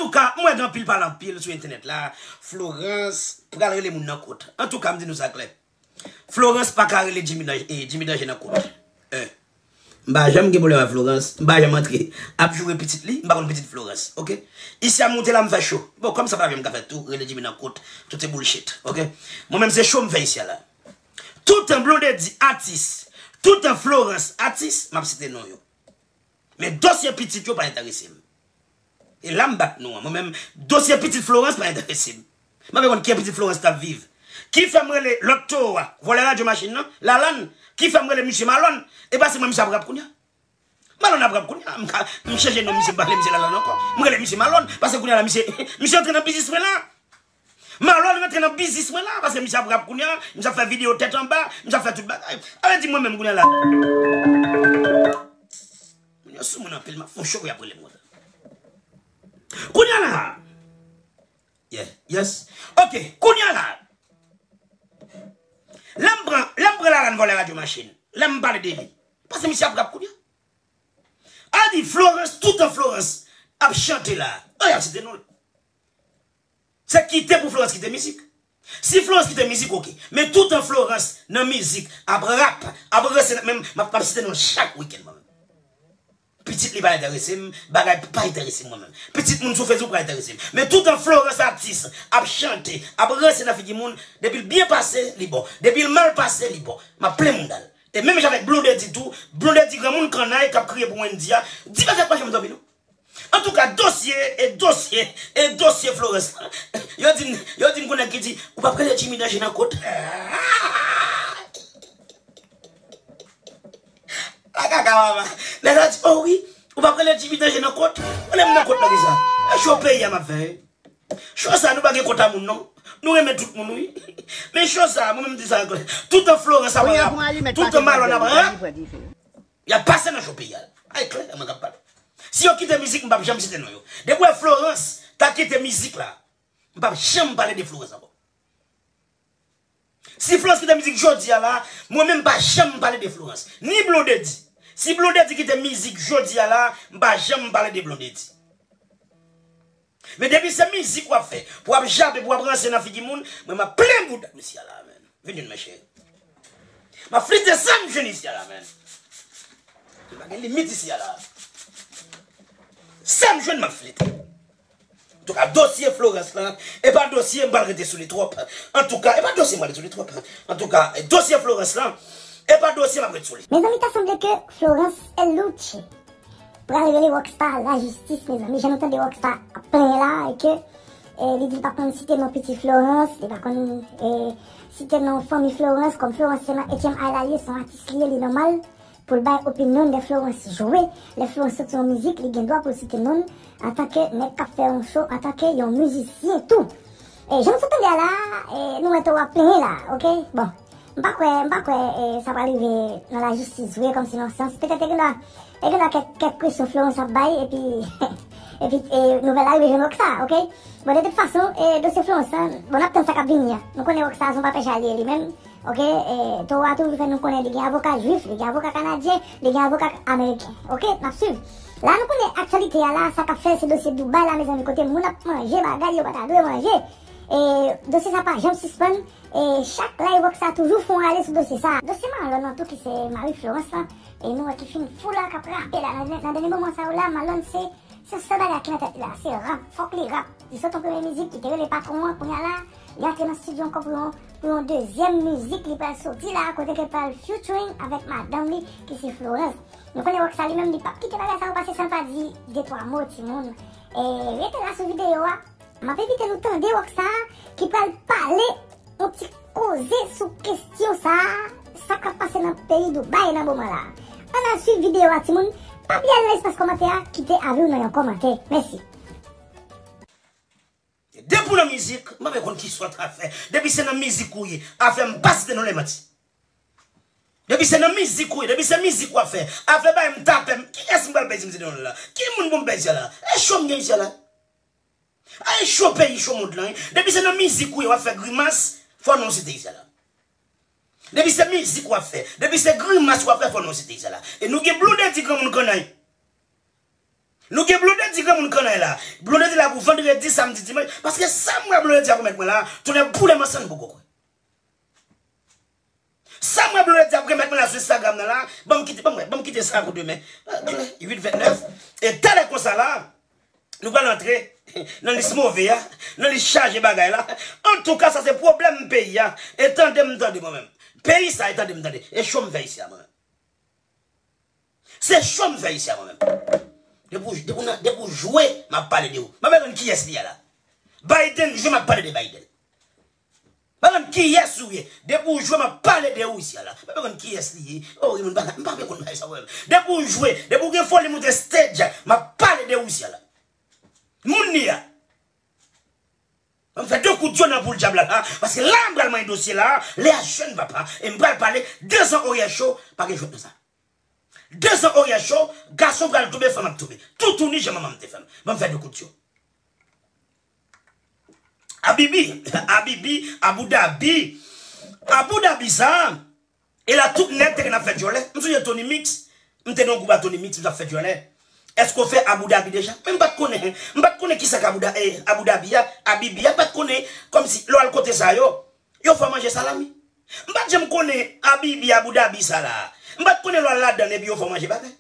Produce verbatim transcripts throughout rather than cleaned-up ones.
Antouka, m wè gen anpil pale anpil sou entènèt la. Florence pral rele moun nan kot. Antouka, m di nou sa klè. Florence pa ka rele Jimmy Danje, eh, Jimmy Danje nan kot. Eh. M pa janm gen pwoblèm ak Florence. M pa janm antre ap joure pitit li. M pa konn pitit Florence. Oke? Isi a moute la, m fè cho. Bon, kòm sa pa vle m ka fè tou, rele Jimmy nan kot. Tout se bullshit. Oke? Mwen menm se cho m fè isi a la. Toutan Blondedy atis, toutan Florence atis, m ap site non yo. Men dosye pitit yo pa enterese m. E la m bat nou an. Mwen menm, dosye pitit Florence pa enterese m. M pa vle konn kijan pitit Florence t ap viv. Ki fè m rele lòt towo a, vòlè radyo machin nan, Lalann, ki fè m rele misye Malòn, e pa se mwen misye ap rap kounye a. Malòn ap rap kounye a, m ka, m chanje non misye, m pa rele misye Lalann ankò. M rele misye Malòn, paske kounye a la misye, misye antre nan biznis mwen la. Malòn rantre nan biznis mwen la, paske misye ap rap kounye a, misye ap fè videyo tèt anba, misye ap fè tout bagay. Ale di mwen menm kounye a la. Moun yo sou moun anpil, m ap fè yon cho pou y ap rele m konsa. Kounye a la. Yeah, yes. Oke, kounye a la. Lè m pran, lè m pran Lalann vòlè radyo machin. Lè m pale de li. Paske misye ap rap kounye a. A di Florence, toutan Florence ap chante la. An y ap site non l. Se kite pou Florence kite mizik. Si Florence kite mizik, oke. Men toutan Florence nan mizik, ap rap, ap ranse, men m ap, m ap site non chak wikenn mwen menm. Pitit li pa enterese m, bagay pa enterese m mwen menm. Pitit moun sou Facebook pa enterese m. Men toutan Florence atis, ap chante, ap ranse nan figi moun, depi l byen pase, li bon. Depi l mal pase, li bon. M ap plen mouda l. E menm jan avèk Blondedy tou, Blondedy granmoun kannay k ap kriye pou Wendy a, di bagay pa janm dòmi non. Antouka, dosye, e dosye, e dosye Florence la. Yo di n, yo di n gon nèg ki di, ou p ap rele Jimmy Danje nan kot. La kaka mama. Nèg la di, oh wi, ou p ap rele Jimmy Danje nan kot. Rele m nan kot nan kisa? E cho peyi a m ap fè. Cho sa nou pa gen kont a moun non. Nou renmen tout moun wi. Men cho sa, mwen menm di sa klè. Toutan Florence ap rap, toutan Malòn ap rap, y ap pase nan cho peyi a. Ay klè, mwen k ap pale. Si yo kite mizik, m p ap janm site non yo. Depi w wè Florence ta kite mizik la, m p ap janm pale de Florence ankò. Si Florence kite mizik jodi a la, mwen menm m pa janm pale de Florence. Ni Blondedy. Si Blondedy kite mizik jodi a la, m pa janm pale de Blondedy. Men depi se mizik w ap fè, pou w ap jape, pou w ap ranse nan figi moun, mwen m ap plen bouda m isi a la, menn. Vin jwenn mwen, cheri. M ap flite sa m jwenn isi a la, menn. Pa gen limit isi a la. Sa m jwenn, m ap flite. Antouka, dosye Florence lan, e pa dosye m pral rete sou li twòp. Antouka, e pa dosye m pral rete sou li twòp. Antouka, dosye Florence lan, e pa dosye m ap rete sou li. Mezanmi, ta sanble ke Florence Elucci pral rele Rockstar lajistis, mezanmi. Jan nou tande Rockstar ap plenyen la, e ke, e, li di li pa konn site non pitit Florence, li pa konn, e, site non fanmi Florence, kòm Florence se nan H M I la li ye, se yon atis li ye, li nòmal pou l bay opinyon l lè Florence jwe. Lè Florence soti yon mizik, li gen dwa pou l site non l antanke nèg k ap fè yon cho, antanke yon mizisyen tou. E, jan nou sot tande a la, e, nou wè towo ap plenyen la, oke? Bon, m pa kwè, m pa kwè, e, sa pral rive nan lajistis vre, kòmsi nan sans. Petèt te gen dwa, te gen dwa kèk, kèk presyon Florence ap bay, epi, epi, e, nouvèl la rive jwenn Rockstar, oke? Bon, de tout fason, e, dosye Florence lan, bon, n ap tann sa k ap vini an. Nou konnen Rockstar se yon pa pè chalye li menm, oke? E, towo a toujou fè nou konnen li gen avoka jwif, li gen avoka kanadyen, li gen avoka ameriken, oke? N ap swiv. La, nou konnen aktyalite a la, sa k ap fè se dosye Dubai la, mezanmi, kote moun ap manje bagay yo pa ta dwe manje. E, dosye sa pa janm sispann. E, chak lè Rockstar toujou fè yon rale sou dosye sa. Dosye Marlon nan tou ki se mari Florence lan. E nou wè ki fin fou la k ap rape la. Nan, nan dènye moman sa yo la, Marlon se, se sèl bagay ki nan tèt li la. Se rap. Fòk li rap. Li sot yon premye mizik ki te rele Patwon an. Kounye a la, li antre nan estidyo ankò pou yon, pou yon dezyèm mizik li pral soti la. Kote ke l pral featuring avèk madanm li ki se Florence. Nou konnen Rockstar li menm, li p ap kite bagay sa yo pase san l pa di de twa mo, timoun. E rete la sou videyo a. M ap envite nou tande Rockstar ki pral pale yon ti koze sou kesyon sa a, sa k ap pase nan peyi Dubai nan moman la. Ann al swiv videyo a, timoun. Pa bliye al nan espas kòmantè a, kite avi w nan yon kòmantè. Mèsi. Depi w nan mizik, m pa vle konn ki sòt afè. Depi se nan mizik ou ye, afè m pa site non l e manti. Depi se nan mizik ou ye, depi se mizik w ap fè, afè bay m tapè m, kiyès m pral bay di m site non l la? Ki moun pou m bay isi a la? E cho m gen isi a la? A e cho peyi, cho mond lan, wi. Depi se nan mizik ou ye, w ap fè grimas, fò non w site isi a la. Depi se mizik w ap fè, depi se grimas w ap fè, fò non w site isi a la. E nou gen Blondedy granmoun kannay. Nou gen Blondedy granmoun kannay la. Blondedy la pou vandredi, samdi, dimanch. Paske sa m wè Blondedy ap remèt mwen la, tonnè boule m ansanm pou koko. Sa m wè Blondedy ap remèt mwen la sou Instagram nan la, ban m kite, ban m wè, ban m kite sa pou demen. Uit vennèf. E talè konsa la, nou pral antre nan lis move a, nan lis chaje bagay la. Antouka, sa se pwoblèm peyi a. E tande m tande mwen menm. Peyi sa, e tande m tande. E cho m fè isi a mwen menm. Se cho m fè isi a mwen menm. Depi w, depi w nan, depi w jwe, m ap pale de ou. M ap konn kiyès li a la. Biden jwe, m ap pale de Biden. M ap konn kiyès ou ye. Depi w jwe, m ap pale de ou isi a la. M ap konn kiyès li ye. O, moun pa, m pa konn bagay sa mwen menm. Depi w jwe, depi w gen foli moute stage, m ap pale de ou isi a la. Moun li a. Ban m fè de kout dyo nan poul dyab la, la, paske la m pral manyen dosye la, Lea jèn papa, e m pral pale de zan orè cho, pa gen jwèt nan sa. De zan orè cho, gason pral tonbe, fanm ap tonbe. Toutouni jan manman m te fè m. Ban m fè de kout dyo. Abibi, Abibi, Abu Dhabi, Abu Dhabi sa, e la tout nèg te gen ap fè djòlè. M sonje Tony Mix, m te nan yon gwoup a Tony Mix, m t ap fè djòlè. Èske w fè Abu Dhabi deja? Men m pa t konnen, m pa t konnen kisa k Abu Dha-, eh, Abu Dhabi a, Abibi a, m pa t konnen kòmsi lè w al kote sa yo, yo fè w manje salami. M pa t janm konnen Abibi, Abu Dhabi sa la. M pa t konnen lè w al ladan l epi yo fè w manje bagay.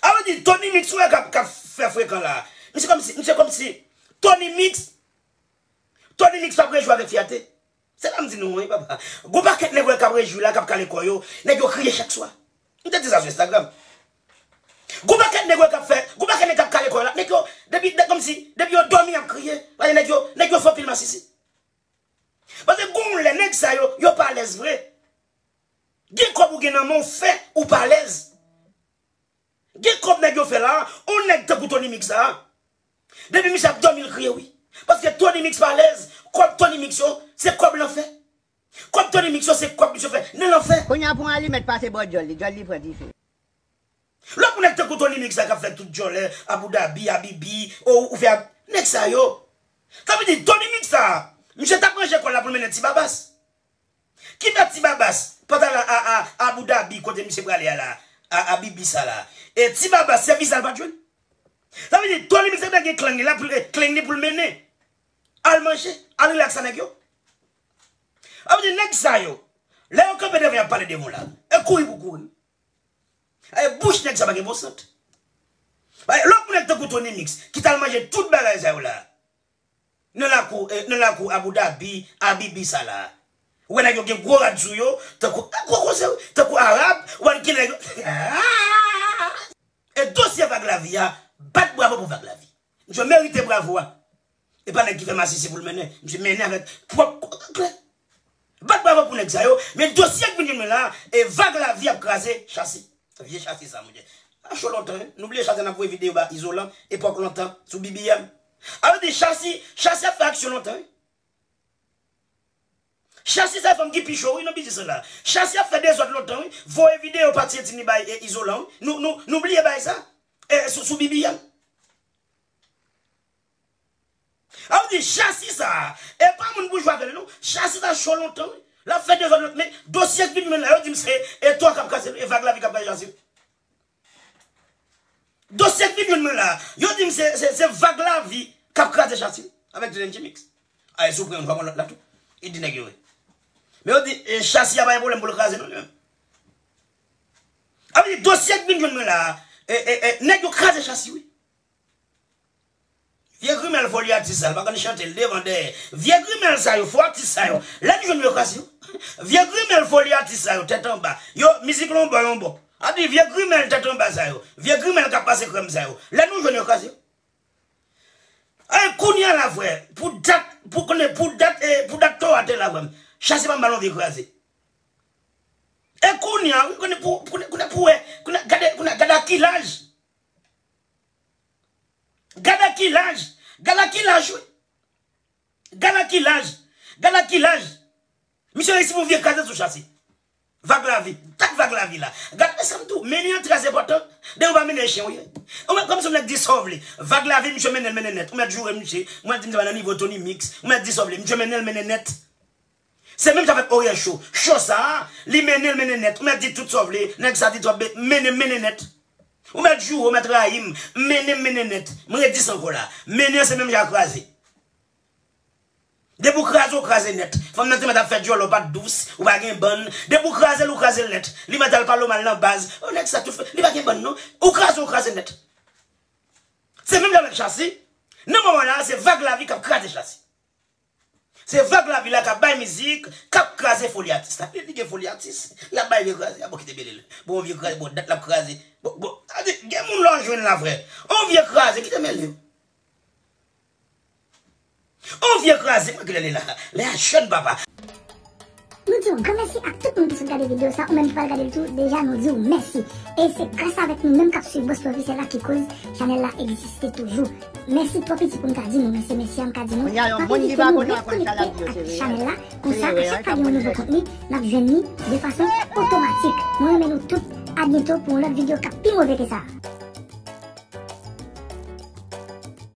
A vle di, Tony Mix, ou wè k ap, k ap fè frekan la. Misye kòmsi, misye kòmsi, Tony Mix, Tony Mix p ap rejwi avèk fyète. Se la m di nou, wi, papa. Gon pakèt nèg wè k ap rejwi la, k ap kale kò yo, nèg yo kriye chak swa. M te di sa sou Instagram. Gon pakèt nèg wè k ap fè, gon pakèt nèg k ap kale kò yo la, nèg yo, depi, de, kòmsi, depi yo dòmi, y ap kriye. Paske nèg yo, nèg yo fè anpil masisi. Paske gon lè, nèg sa yo, yo pa alèz vre. Gen kòb ou gen nan men w fè, ou pa alèz. Gen kòb nèg yo fè la, on nèg tankou Tony Mix la. Depi misye ap dòmi, l kriye, wi. Paske Tony Mix pa alèz, kòb Tony Mix yo, se kòb lanfè. Kòb Tony Mix yo, se kòb misye fè nan lanfè. Kounye a pou yon alimèt pase bò djòl li, djòl li pran dife. Lòt moun nèg tankou Tony Mix la k ap fè tout djòlè, Abu Dhabi, Abibi, o, ou fè ab-, nèg sa yo. Sa vle di Tony Mix la, misye t ap ranje kò l la pou l mennen Ti Babas. Ki fè Ti Babas pa t al a, a, a Abu Dhabi kote misye prale a la, a, Abibi sa la. E Ti Babas se viza l pa t jwenn. Sa vle di Tony Mix te gen klang li la pou l, klang li pou l mennen. Al manje, al rilaks a nèg yo. Sa vle di nèg sa yo, lè yo kanpe devan y ap pale de moun la, e kouri pou kouri. E bouch nèg sa pa gen bon sant. Lè w pou nèg tankou Tony Mix, ki t al manje tout bagay sa yo la, nan lakou, eh, nan lakou Abu Dhabi, Abibi sa la. Ou wè nèg yo gen gwo rad sou yo, tankou, eh, gwo koze, tankou Arab, ou wè ki nèg yo. E dosye Vag Lavi a, bat bravo pou Vag Lavi. Misye merite bravo a. E pa nèg ki fè masisi pou l mennen. Misye mennen avèk pwòp kò klè. Bat bravo pou nèg sa yo. Men dosye k vin jwenn mwen la, e Vag Lavi ap kraze Chasi. Vye Chasi sa, monchè. A cho lontan, wi. Nou bliye Chasi n ap voye videyo ba Izolan, epòk lontan, sou B B M. A vle di Chasi, Chasi ap fè aksyon lontan, wi. Chasi sa e fanm ki pi cho, wi, nan biznis lan la. Chasi ap fè dezòd lontan, wi. Voye videyo pati etini bay e Izolan, wi. Nou, nou, nou bliye bay sa. E, sou, sou B B M. A vle di Chasi sa, e pa moun pou jwe avè l, non. Chasi sa cho lontan, wi. L ap fè dezòd, men dosye k vin jwenn la, yo di m se, e twa k ap kraze l, e Vag Lavi k ap kraze Chasi. Dosye k vin jwenn mwen la, yo di m se, se, se Vag Lavi k ap kraze Chasi avèk T N G Mix. A, e si w pran youn, w ap pran lòt la tou. E di nèg yo, wi. Men yo di, e, Chasi a pa gen pwoblèm pou l kraze, non, li menm. A, wi, dosye k vin jwenn mwen la, e, e, e, nèg yo kraze Chasi, wi. Vye grimèl foli atis sa, l pa konn chante, l devan dèyè. Vye grimèl sa yo, fo atis sa yo. Lè n jwenn yo kraze yo. Vye grimèl foli atis sa yo, tèt anba. Yo, mizik lonbò, lonbò. A di vye grimèl tèt anba sa yo. Vye grimèl k ap pase krèm sa yo. Lè nou jwenn yo kraze yo. E kounye a la, frè, pou dat, pou konnen, pou dat, e, pou dat to a te la, frè m. Chasi pa m ba l yon vye kraze. E kounye a, wi, konnen pou, konnen, konnen pou wè, konnen, gade, konnen, gade a ki laj. Gade a ki laj! Gade a ki laj, wi! Gade a ki laj! Gade a ki laj! Misye resi pou vye kraze sou Chasi. Vag Lavi. Gad Vag Lavi la. Gad, men sa m di w, mennen an trè enpòtan. Depi w pa mennen, e chen w ye. Ou mèt kòmsi w mèt disòvle. Vag Lavi, misye mennen l mennen nèt. Ou mèt joure misye. Ou mèt di misye pa nan nivo Tony Mix. Ou mèt disòvle. Misye mennen l mennen nèt. Se menm jan avèk Orè Cho. Cho sa a, li mennen l mennen nèt. Ou mèt di tout sa w vle. Nèg sa di twòp be-, mennen, mennen nèt. Ou mèt joure, ou mèt rayi m, m mennen, m mennen nèt. M redi sa ankò la. Mennen an se menm jan ak kraze. Depi w kraze, w kraze nèt. Fanm nan te mèt ap fè djòlè, w pa t dous, ou pa gen bann. Depi w kraze l, ou kraze l nèt. Li mèt al pale w mal nan baz. O nèg sa tout fè, li pa gen bann non. Ou kraze, ou kraze nèt. Se menm jan avèk chasi. Nan moman la, se vag lavi k ap kraze chasi. Se vag lavi la k ap bay mizik, k ap kraze foli atis la. Li, li gen foli atis, l ap bay vye kraze. A bon, kite mele l. Bon, vye kraze, bon, dat l ap kraze. Bon, bon, sa di, gen moun lè w jwenn la, frè. On vye kraze, kite mele l. On vye kraze, mwen ki lè li la. Lè a jèn papa. Nou di yon gran mèsi ak tout moun ki sot gade videyo sa, ou menm ki pral gade l tou, deja nou di w mèsi. E se gras avèk nou menm k ap swiv Boss P Officiel la ki koz chanèl la egziste toujou. Mèsi twò piti pou n ka di nou, men se mèsi a m ka di nou. Pa bliye ke nou rekonekte ak chanèl la, konsa a chak fwa gen yon nouvo kontni, n ap jwenn li de fason otomatik. Mwen renmen nou tout, a byento pou yon lòt videyo k ap pi move ke sa.